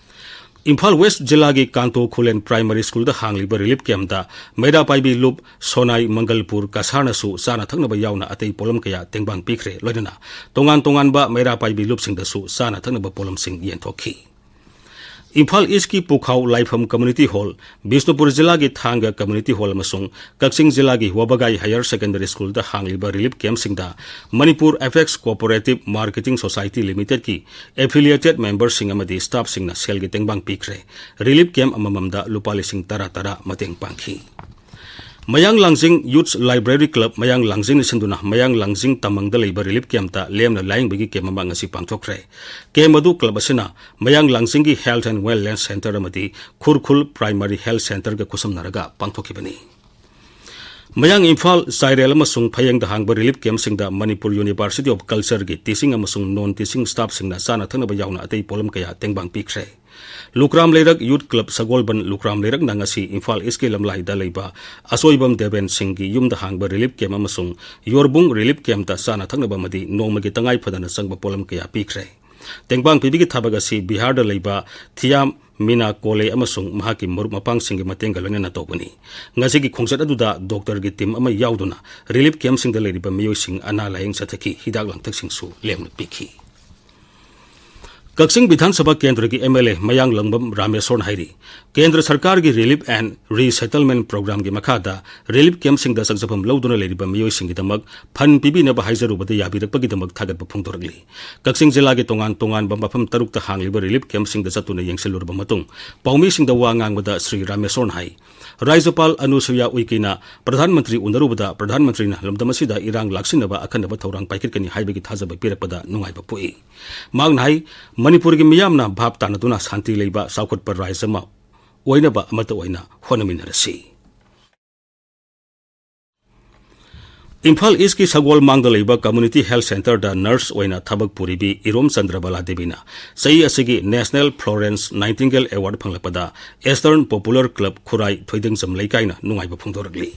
ꯏꯝꯐꯥꯜ ꯋꯦꯁ ꯖꯤꯂꯥꯒꯤ ꯀꯥꯟꯇꯣ ꯈꯨꯂꯦꯟ ꯄ꯭ꯔꯥꯏꯃꯥꯔꯤ ꯁ꯭ꯀꯨꯜꯗ ꯍꯥꯡꯂꯤꯕ ꯔꯤꯂꯤꯐ ꯀꯦꯝꯞꯇ ꯃꯩꯔꯥ ꯄꯥꯏꯕꯤ ꯂꯨꯞ ꯁꯣꯅꯥꯏ ꯃꯪꯒꯜꯄꯨꯔ ꯀꯁꯥꯔꯅꯁꯨ ꯆꯥꯅ ꯊꯛꯅꯕ ꯌꯥꯎꯅ ꯑꯇꯩ ꯄꯣꯠꯂꯝ ꯀꯌꯥ ꯇꯦꯡꯕꯥꯡ ꯄꯤꯈ꯭ꯔꯦ꯫ ꯂꯣꯏꯅꯅ ꯇꯣꯉꯥꯟ ꯇꯣꯉꯥꯟꯕ ꯃꯩꯔꯥ ꯄꯥꯏꯕꯤ ꯂꯨꯞꯁꯤꯡꯗꯁꯨ ꯆꯥꯅ ꯊꯛꯅꯕ ꯄꯣꯠꯂꯝꯁꯤꯡ ꯌꯦꯟꯊꯣꯛꯈꯤ꯫ ꯏꯝꯐꯥꯜ ꯏꯁꯀꯤ ꯄꯨꯈꯥꯎ ꯂꯥꯏꯐꯝ ꯀꯝꯃ꯭ꯌꯨꯅꯤꯇꯤ ꯍꯣꯜ, ꯕꯤꯁꯅꯨꯄꯨꯔ ꯖꯤꯂꯥꯒꯤ ꯊꯥꯡꯒ ꯀꯝꯃ꯭ꯌꯨꯅꯤꯇꯤ ꯍꯣꯜ ꯑꯃꯁꯨꯡ ꯀꯛꯆꯤꯡ ꯖꯤꯂꯥꯒꯤ ꯋꯥꯕꯒꯥꯏ ꯍꯥꯌꯔ ꯁꯦꯀꯦꯟꯗꯔꯤ ꯁ꯭ꯀꯨꯜꯗ ꯍꯥꯡꯂꯤꯕ ꯔꯤꯂꯤꯐ ꯀꯦꯝꯞꯁꯤꯡꯗ ꯃꯅꯤꯄꯨꯔ ꯑꯦꯐꯦꯛꯁ ꯀꯣꯑꯣꯄꯔꯦꯇꯤꯚ ꯃꯥꯔꯀꯦꯇꯤꯡ ꯁꯣꯁꯥꯏꯇꯤ ꯂꯤꯃꯤꯇꯦꯗꯀꯤ ꯑꯦꯐꯤꯂꯤꯌꯦꯇꯦꯗ ꯃꯦꯝꯕꯔꯁꯤꯡ ꯑꯃꯗꯤ ꯁ꯭ꯇꯥꯐꯁꯤꯡꯅ ꯁꯦꯜꯒꯤ ꯇꯦꯡꯕꯥꯡ ꯄꯤꯈ꯭ꯔꯦ꯫ ꯔꯤꯂꯤꯐ ꯀꯦꯝꯞ ꯑꯃꯃꯝꯗ ꯂꯨꯄꯥ ꯂꯤꯁꯤꯡ ꯇꯔꯥ ꯇꯔꯥ ꯃꯇꯦꯡ ꯄꯥꯡꯈꯤ꯫ ꯃꯌꯥꯡ ꯂꯥꯡꯖꯤꯡ ꯌꯨꯠꯁ ꯂꯥꯏꯕ꯭ꯔꯦꯔꯤ ꯀ꯭ꯂꯕ ꯃꯌꯥꯡ ꯂꯥꯡꯖꯤꯡꯅ ꯁꯤꯟꯗꯨꯅ ꯃꯌꯥꯡ ꯂꯥꯡꯖꯤꯡ ꯇꯃꯪꯗ ꯂꯩꯕ ꯔꯤꯂꯤꯐ ꯀꯦꯝꯞꯇ ꯂꯦꯝꯅ ꯂꯥꯌꯦꯡꯕꯒꯤ ꯀꯦꯝꯞ ꯑꯃ ꯉꯁꯤ ꯄꯥꯡꯊꯣꯛꯈ꯭ꯔꯦ꯫ ꯀꯦꯝꯞ ꯑꯗꯨ ꯀ꯭ꯂꯕ ꯑꯁꯤꯅ ꯃꯌꯥꯡ ꯂꯥꯡꯖꯤꯡꯒꯤ ꯍꯦꯜꯊ ꯑꯦꯟ ꯋꯦꯜꯅꯦꯁ ꯁꯦꯟꯇꯔ ꯑꯃꯗꯤ ꯈꯨꯔꯈꯨꯜ ꯄ꯭ꯔꯥꯏꯃꯥꯔꯤ ꯍꯦꯜꯊ ꯁꯦꯟꯇꯔꯒ ꯈꯨꯠꯁꯝꯅꯔꯒ ꯄꯥꯡꯊꯣꯛꯈꯤꯕꯅꯤ꯫ ꯃꯌꯥꯡ ꯏꯝꯐꯥꯜ, ꯆꯥꯏꯔꯦꯜ ꯑꯃꯁꯨꯡ ꯐꯌꯦꯡꯗ ꯍꯥꯡꯕ ꯔꯤꯂꯤꯐ ꯀꯦꯝꯞꯁꯤꯡꯗ ꯃꯅꯤꯄꯨꯔ ꯌꯨꯅꯤꯚꯔꯁꯤꯇꯤ ꯑꯣꯐ ꯀꯜꯆꯔꯒꯤ ꯇꯤꯆꯤꯡ ꯑꯃꯁꯨꯡ ꯅꯣꯟ ꯇꯤꯆꯤꯡ ꯁ꯭ꯇꯥꯐꯁꯤꯡꯅ ꯆꯥꯅ ꯊꯛꯅꯕ ꯌꯥꯎꯅ ꯑꯇꯩ ꯄꯣꯠꯂꯝ ꯀꯌꯥ ꯇꯦꯡꯕꯥꯡ ꯄꯤꯈ꯭ꯔꯦ꯫ ꯂꯨꯀ꯭ꯔꯥꯝ ꯂꯩꯔꯛ ꯌꯨꯠ ꯀ꯭ꯂꯕ ꯁꯒꯣꯜꯕꯟ ꯂꯨꯀ꯭ꯔꯥꯝ ꯂꯩꯔꯛꯅ ꯉꯁꯤ ꯏꯝꯐꯥꯜ ꯏꯁꯀꯤ ꯂꯝꯂꯥꯏꯗ ꯂꯩꯕ ꯑꯆꯣꯏꯕꯝ ꯗꯦꯕꯦꯟ ꯁꯤꯡꯒꯤ ꯌꯨꯝꯗ ꯍꯥꯡꯕ ꯔꯤꯂꯤꯐ ꯀꯦꯝꯞ ꯑꯃꯁꯨꯡ ꯌꯣꯔꯕꯨꯡ ꯔꯤꯂꯤꯐ ꯀꯦꯝꯞꯇ ꯆꯥꯅ ꯊꯛꯅꯕ ꯑꯃꯗꯤ ꯅꯣꯡꯃꯒꯤ ꯇꯉꯥꯏ ꯐꯗꯅ ꯆꯪꯕ ꯄꯣꯠꯂꯝ ꯀꯌꯥ ꯄꯤꯈ꯭ꯔꯦ꯫ ꯇꯦꯡꯕꯥꯡ ꯄꯤꯕꯒꯤ ꯊꯕꯛ ꯑꯁꯤ ꯕꯤꯍꯥꯔꯗ ꯂꯩꯕ ꯊꯤꯌꯥꯝ ꯃꯤꯅꯥ ꯀꯣꯂꯦ ꯑꯃꯁꯨꯡ ꯃꯍꯥꯛꯀꯤ ꯃꯔꯨꯞ ꯃꯄꯥꯡꯁꯤꯡꯒꯤ ꯃꯇꯦꯡꯒ ꯂꯣꯏꯅꯅ ꯇꯧꯕꯅꯤ꯫ ꯉꯁꯤꯒꯤ ꯈꯣꯡꯆꯠ ꯑꯗꯨꯗ ꯗꯣꯛꯇꯔꯒꯤ ꯇꯤꯝ ꯑꯃ ꯌꯥꯎꯗꯨꯅ ꯔꯤꯂꯤꯐ ꯀꯦꯝꯞꯁꯤꯡꯗ ꯂꯩꯔꯤꯕ ꯃꯤꯑꯣꯏꯁꯤꯡ ꯑꯅꯥ ꯂꯥꯌꯦꯡ ꯆꯠꯊꯈꯤ, ꯍꯤꯗꯥꯛ ꯂꯥꯡꯊꯛꯁꯤꯡꯁꯨ ꯂꯦꯝꯅ ꯄꯤꯈꯤ꯫ ꯀꯛꯆꯤꯡ ꯕꯤꯙꯥꯟ ꯁꯚꯥ ꯀꯦꯟꯗ꯭ꯔꯒꯤ ꯑꯦꯝ ꯑꯦꯜ ꯑꯦ ꯃꯌꯥꯡꯂꯪꯕꯝ ꯔꯥꯃꯦꯁꯣꯔꯅ ꯍꯥꯏꯔꯤ, ꯀꯦꯟꯗ꯭ꯔ ꯁꯔꯀꯥꯔꯒꯤ ꯔꯤꯂꯤꯐ ꯑꯦꯟ ꯔꯤꯁꯦꯇꯜꯃꯦꯟ ꯄ꯭ꯔꯣꯒ꯭ꯔꯥꯝꯒꯤ ꯃꯈꯥꯗ ꯔꯤꯂꯤꯐ ꯀꯦꯝꯞꯁꯤꯡꯗ ꯆꯪꯖꯐꯝ ꯂꯧꯗꯨꯅ ꯂꯩꯔꯤꯕ ꯃꯤꯑꯣꯏꯁꯤꯡꯒꯤꯗꯃꯛ ꯐꯟ ꯄꯤꯕꯤꯅꯕ ꯍꯥꯏꯖꯔꯨꯕꯗ ꯌꯥꯕꯤꯔꯛꯄꯒꯤꯗꯃꯛ ꯊꯥꯒꯠꯄ ꯐꯣꯡꯗꯣꯔꯛꯂꯤ꯫ ꯀꯛꯆꯤꯡ ꯖꯤꯂꯥꯒꯤ ꯇꯣꯉꯥꯟ ꯇꯣꯉꯥꯟꯕ ꯃꯐꯝ ꯇꯔꯨꯛꯇ ꯍꯥꯡꯂꯤꯕ ꯔꯤꯂꯤꯐ ꯀꯦꯝꯞꯁꯤꯡꯗ ꯆꯠꯇꯨꯅ ꯌꯦꯡꯁꯤꯜꯂꯨꯔꯕ ꯃꯇꯨꯡ ꯄꯥꯎꯃꯤꯁꯤꯡꯗ ꯋꯥ ꯉꯥꯡꯕꯗ ꯁ꯭ꯔꯤ ꯔꯥꯃꯦꯁꯣꯔꯅ ꯍꯥꯏ, ꯔꯥꯖ꯭ꯌꯄꯥꯜ ꯑꯅꯨꯁꯨꯌꯥ ꯎꯏꯀꯦꯅ ꯄ꯭ꯔꯙꯥꯟ ꯃꯟꯇ꯭ꯔꯤ ꯎꯅꯔꯨꯕꯗ ꯄ꯭ꯔꯙꯥꯟ ꯃꯟꯇ꯭ꯔꯤꯅ ꯂꯝꯗꯝ ꯑꯁꯤꯗ ꯏꯔꯥꯡ ꯂꯥꯛꯁꯤꯟꯅꯕ ꯑꯈꯟꯅꯕ ꯊꯧꯔꯥꯡ ꯄꯥꯏꯈꯠꯀꯅꯤ ꯍꯥꯏꯕꯒꯤ ꯊꯥꯖꯕ ꯄꯤꯔꯛꯄꯗ ꯅꯨꯡꯉꯥꯏꯕ ꯄꯣꯛꯏ꯫ ꯃꯍꯥꯛꯅ ꯍꯥꯏ, ꯃꯅꯤꯄꯨꯔꯒꯤ ꯃꯤꯌꯥꯝꯅ ꯚꯥꯞ ꯇꯥꯅꯗꯨꯅ ꯁꯥꯟꯇꯤ ꯂꯩꯕ ꯆꯥꯎꯈꯠꯄ ꯔꯥꯖ꯭ꯌ ꯑꯃ ꯑꯣꯏꯅꯕ ꯑꯃꯠꯇ ꯑꯣꯏꯅ ꯍꯣꯠꯅꯃꯤꯟꯅꯔꯁꯤ꯫ ꯏꯝꯐꯥꯜ ꯏꯁꯀꯤ ꯁꯒꯣꯜꯃꯥꯡꯗ ꯂꯩꯕ ꯀꯝꯃ꯭ꯌꯨꯅꯤꯇꯤ ꯍꯦꯜꯊ ꯁꯦꯟꯇꯔꯗ ꯅꯔꯁ ꯑꯣꯏꯅ ꯊꯕꯛ ꯄꯨꯔꯤꯕꯤ ꯏꯔꯣꯝ ꯆꯟꯗ꯭ꯔꯕꯂꯥ ꯗꯦꯕꯤꯅ ꯆꯍꯤ ꯑꯁꯤꯒꯤ ꯅꯦꯁꯅꯦꯜ ꯐ꯭ꯂꯣꯔꯦꯟꯁ ꯅꯥꯏꯇꯤꯡꯒꯦꯜ ꯑꯦꯋꯥꯔꯗ ꯐꯪꯂꯛꯄꯗ eastern popular club Khurai Thoidingjam Leikai ꯅꯨꯡꯉꯥꯏꯕ ꯐꯣꯡꯗꯣꯔꯛꯂꯤ꯫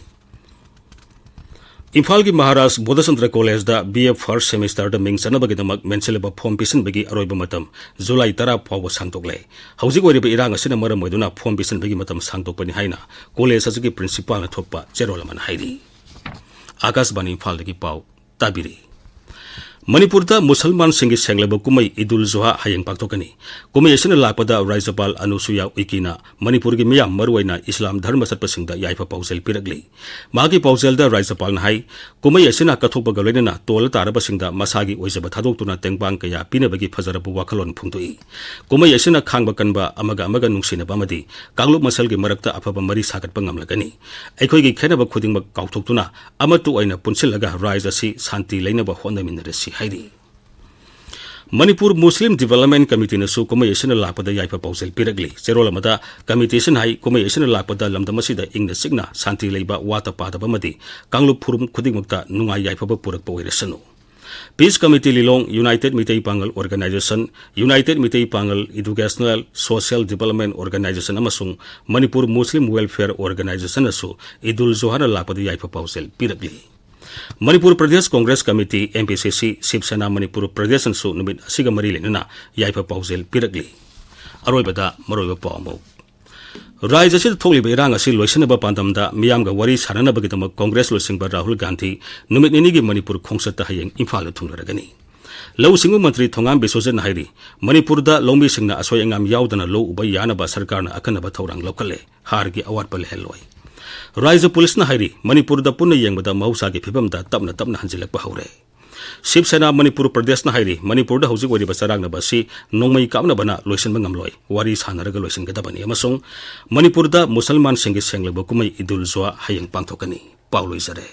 ꯏꯝꯐꯥꯜꯒꯤ ꯃꯍꯥꯔꯥꯖ ꯕꯣꯙꯆꯟꯗ꯭ꯔ ꯀꯣꯂꯦꯖꯗ ꯕꯤ ꯑꯦ ꯐꯥꯔꯁ ꯁꯦꯃꯤꯁꯇꯔꯗ ꯃꯤꯡ ꯆꯟꯅꯕꯒꯤꯗꯃꯛ ꯃꯦꯟꯁꯤꯜꯂꯕ ꯐꯣꯔꯝ ꯄꯤꯁꯤꯟꯕꯒꯤ ꯑꯔꯣꯏꯕ ꯃꯇꯝ ꯖꯨꯂꯥꯏ ꯇꯔꯥ ꯐꯥꯎꯕ ꯁꯥꯡꯗꯣꯛꯂꯦ꯫ ꯍꯧꯖꯤꯛ ꯑꯣꯏꯔꯤꯕ ꯏꯔꯥꯡ ꯑꯁꯤꯅ ꯃꯔꯝ ꯑꯣꯏꯗꯨꯅ ꯐꯣꯔꯝ ꯄꯤꯁꯤꯟꯕꯒꯤ ꯃꯇꯝ ꯁꯥꯡꯗꯣꯛꯄꯅꯤ ꯍꯥꯏꯅ ꯀꯣꯂꯦꯖ ꯑꯁꯤꯒꯤ ꯄ꯭ꯔꯤꯟꯁꯤꯄꯥꯜꯅ ꯊꯣꯛꯄ ꯆꯦꯔꯣꯜ ꯑꯃꯅ ꯍꯥꯏꯔꯤ꯫ ꯑꯥꯀꯥꯁꯕꯥꯅꯤ ꯏꯝꯐꯥꯜꯗꯒꯤ ꯄꯥꯎ ꯇꯥꯕꯤꯔꯤ꯫ ꯃꯅꯤꯄꯨꯔꯗ ꯃꯨꯁꯜꯃꯥꯟꯁꯤꯡꯒꯤ ꯁꯦꯡꯂꯕ ꯀꯨꯝꯍꯩ ꯏꯗꯨꯜ ꯖꯨꯍꯥ ꯍꯌꯦꯡ ꯄꯥꯡꯊꯣꯛꯀꯅꯤ꯫ ꯀꯨꯝꯍꯩ ꯑꯁꯤꯅ ꯂꯥꯛꯄꯗ ꯔꯥꯖ꯭ꯌꯄꯥꯜ ꯑꯅꯨꯁꯨꯌꯥ ꯎꯏꯀꯦꯅ ꯃꯅꯤꯄꯨꯔꯒꯤ ꯃꯤꯌꯥꯝ, ꯃꯔꯨꯑꯣꯏꯅ ꯏꯁꯂꯥꯝ ꯙꯔꯃ ꯆꯠꯄꯁꯤꯡꯗ ꯌꯥꯏꯐ ꯄꯥꯎꯖꯦꯜ ꯄꯤꯔꯛꯂꯤ꯫ ꯃꯍꯥꯛꯀꯤ ꯄꯥꯎꯖꯦꯜꯗ ꯔꯥꯖ꯭ꯌꯄꯥꯜꯅ ꯍꯥꯏ, ꯀꯨꯝꯍꯩ ꯑꯁꯤꯅ ꯀꯠꯊꯣꯛꯄꯒ ꯂꯣꯏꯅꯅ ꯇꯣꯜ ꯇꯥꯔꯕꯁꯤꯡꯗ ꯃꯁꯥꯒꯤ ꯑꯣꯏꯖꯕ ꯊꯥꯗꯣꯛꯇꯨꯅ ꯇꯦꯡꯕꯥꯡ ꯀꯌꯥ ꯄꯤꯅꯕꯒꯤ ꯐꯖꯔꯕ ꯋꯥꯈꯜꯂꯣꯟ ꯐꯣꯡꯗꯣꯛꯏ꯫ ꯀꯨꯝꯍꯩ ꯑꯁꯤꯅ ꯈꯥꯡꯕ ꯀꯟꯕ, ꯑꯃꯒ ꯑꯃꯒ ꯅꯨꯡꯁꯤꯅꯕ ꯑꯃꯗꯤ ꯀꯥꯡꯂꯨꯞ ꯃꯁꯦꯜꯒꯤ ꯃꯔꯛꯇ ꯑꯐꯕ ꯃꯔꯤ ꯁꯥꯒꯠꯄ ꯉꯝꯂꯒꯅꯤ꯫ ꯑꯩꯈꯣꯏꯒꯤ ꯈꯦꯠꯅꯕ ꯈꯨꯗꯤꯡꯃꯛ ꯀꯥꯎꯊꯣꯛꯇꯨꯅ ꯑꯃꯠꯇ ꯑꯣꯏꯅ ꯄꯨꯟꯁꯤꯜꯂꯒ ꯔꯥꯖ꯭ꯌ ꯑꯁꯤ ꯁꯥꯟꯇꯤ ꯂꯩꯅꯕ ꯍꯣꯠꯅꯃꯤꯟꯅꯔꯁꯤ ꯍꯥꯏꯔꯤ꯫ ꯃꯅꯤꯄꯨꯔ ꯃꯨꯁꯂꯤꯝ ꯗꯤꯕꯦꯂꯞꯃꯦꯟ ꯀꯃꯤꯇꯤꯅꯁꯨ ꯀꯨꯝꯍꯩ ꯑꯁꯤꯅ ꯂꯥꯛꯄꯗ ꯌꯥꯏꯐ ꯄꯥꯎꯖꯦꯜ ꯄꯤꯔꯛꯂꯤ꯫ ꯆꯦꯔꯣꯜ ꯑꯃꯗ ꯀꯃꯤꯇꯤ ꯑꯁꯤꯅ ꯍꯥꯏ, ꯀꯨꯝꯍꯩ ꯑꯁꯤꯅ ꯂꯥꯛꯄꯗ ꯂꯝꯗꯝ ꯑꯁꯤꯗ ꯏꯪꯅ ꯆꯤꯛꯅ ꯁꯥꯟꯇꯤ ꯂꯩꯕ, ꯋꯥꯠꯇ ꯄꯥꯗꯕ ꯑꯃꯗꯤ ꯀꯥꯡꯂꯨꯞ ꯐꯨꯔꯨꯞ ꯈꯨꯗꯤꯡꯃꯛꯇ ꯅꯨꯡꯉꯥꯏ ꯌꯥꯏꯐꯕ ꯄꯨꯔꯛꯄ ꯑꯣꯏꯔꯁꯅꯨ꯫ ꯄꯤꯁ ꯀꯃꯤꯇꯤ ꯂꯤꯂꯣꯡ, ꯌꯨꯅꯥꯏꯇꯦꯗ ꯃꯤꯇꯩ ꯄꯥꯉꯜ ꯑꯣꯔꯒꯅꯥꯏꯖꯦꯁꯟ, ꯌꯨꯅꯥꯏꯇꯦꯗ ꯃꯤꯇꯩ ꯄꯥꯉꯜ ꯏꯗꯨꯀꯦꯁꯅꯦꯜ ꯁꯣꯁꯤꯌꯦꯜ ꯗꯤꯕꯦꯂꯞꯃꯦꯟ ꯑꯣꯔꯒꯅꯥꯏꯖꯦꯁꯟ ꯑꯃꯁꯨꯡ ꯃꯅꯤꯄꯨꯔ ꯃꯨꯁꯂꯤꯝ ꯋꯦꯜꯐꯤꯌꯔ ꯑꯣꯔꯒꯅꯥꯏꯖꯦꯁꯟꯅꯁꯨ ꯏꯗꯨꯜ ꯖꯨꯍꯥꯅ ꯂꯥꯛꯄꯗ ꯌꯥꯏꯐ ꯄꯥꯎꯖꯦꯜ ꯄꯤꯔꯛꯂꯤ꯫ Manipur Pradesh Congress committee, M P C C, ꯁꯤꯕ ꯁꯦꯅꯥ ꯃꯅꯤꯄꯨꯔ ꯄ꯭ꯔꯗꯦꯁꯅꯁꯨ ꯅꯨꯃꯤꯠ ꯑꯁꯤꯒ ꯃꯔꯤ ꯂꯩꯅꯅ ꯌꯥꯏꯐ ꯄꯥꯎꯖꯦꯜ ꯄꯤꯔꯛꯂꯤ꯫ ꯑꯔꯣꯏꯕꯗ ꯃꯔꯨꯑꯣꯏꯕ ꯄꯥꯎ ꯑꯃꯨꯛ꯫ ꯔꯥꯖ꯭ꯌ ꯑꯁꯤꯗ ꯊꯣꯛꯂꯤꯕ ꯏꯔꯥꯡ ꯑꯁꯤ ꯂꯣꯏꯁꯤꯟꯅꯕ ꯄꯥꯟꯗꯝꯗ ꯃꯤꯌꯥꯝꯒ ꯋꯥꯔꯤ ꯁꯥꯟꯅꯅꯕꯒꯤꯗꯃꯛ ꯀꯣꯡꯒ꯭ꯔꯦꯁ ꯂꯨꯆꯤꯡꯕ ꯔꯥꯍꯨꯜ ꯒꯥꯟꯙꯤ ꯅꯨꯃꯤꯠ ꯅꯤꯅꯤꯒꯤ ꯃꯅꯤꯄꯨꯔ ꯈꯣꯡꯆꯠꯇ ꯍꯌꯦꯡ ꯏꯝꯐꯥꯜꯗ ꯊꯨꯡꯂꯔꯒꯅꯤ꯫ ꯂꯧꯎ ꯁꯤꯡꯎ ꯃꯟꯇ꯭ꯔꯤ ꯊꯣꯉꯥꯝ ꯕꯤꯁ꯭ꯋꯖꯤꯠꯅ ꯍꯥꯏꯔꯤ, ꯃꯅꯤꯄꯨꯔꯗ ꯂꯧꯃꯤꯁꯤꯡꯅ ꯑꯁꯣꯏ ꯑꯉꯥꯝ ꯌꯥꯎꯗꯅ ꯂꯧ ꯎꯕ ꯌꯥꯅꯕ ꯁꯔꯀꯥꯔꯅ ꯑꯀꯟꯅꯕ ꯊꯧꯔꯥꯡ ꯂꯧꯈꯠꯂꯦ, ꯍꯥꯔꯒꯤ ꯑꯋꯥꯠꯄ ꯂꯩꯍꯜꯂꯣꯏ꯫ ꯔꯥꯖ꯭ꯌ ꯄꯨꯂꯤꯁꯅ ꯍꯥꯏꯔꯤ, ꯃꯅꯤꯄꯨꯔꯗ ꯄꯨꯟꯅ ꯌꯦꯡꯕꯗ ꯃꯍꯧꯁꯥꯒꯤ ꯐꯤꯕꯝꯗ ꯇꯞꯅ ꯇꯞꯅ ꯍꯟꯖꯤꯜꯂꯛꯄ ꯍꯧꯔꯦ꯫ ꯁꯤꯕ ꯁꯦꯅꯥ ꯃꯅꯤꯄꯨꯔ ꯄ꯭ꯔꯗꯦꯁꯅ ꯍꯥꯏꯔꯤ, ꯃꯅꯤꯄꯨꯔꯗ ꯍꯧꯖꯤꯛ ꯑꯣꯏꯔꯤꯕ ꯆꯔꯥꯡꯅꯕ ꯑꯁꯤ ꯅꯣꯡꯃꯩ ꯀꯥꯞꯅꯕꯅ ꯂꯣꯏꯁꯤꯟꯕ ꯉꯝꯂꯣꯏ, ꯋꯥꯔꯤ ꯁꯥꯟꯅꯔꯒ ꯂꯣꯏꯁꯤꯟꯒꯗꯕꯅꯤ ꯑꯃꯁꯨꯡ ꯃꯅꯤꯄꯨꯔꯗ ꯃꯨꯁꯜꯃꯥꯟꯁꯤꯡꯒꯤ ꯁꯦꯡꯂꯕ ꯀꯨꯝꯍꯩ ꯏꯗꯨꯜ ꯖꯨꯍꯥ ꯍꯌꯦꯡ ꯄꯥꯡꯊꯣꯛꯀꯅꯤ꯫ ꯄꯥꯎ ꯂꯣꯏꯖꯔꯦ꯫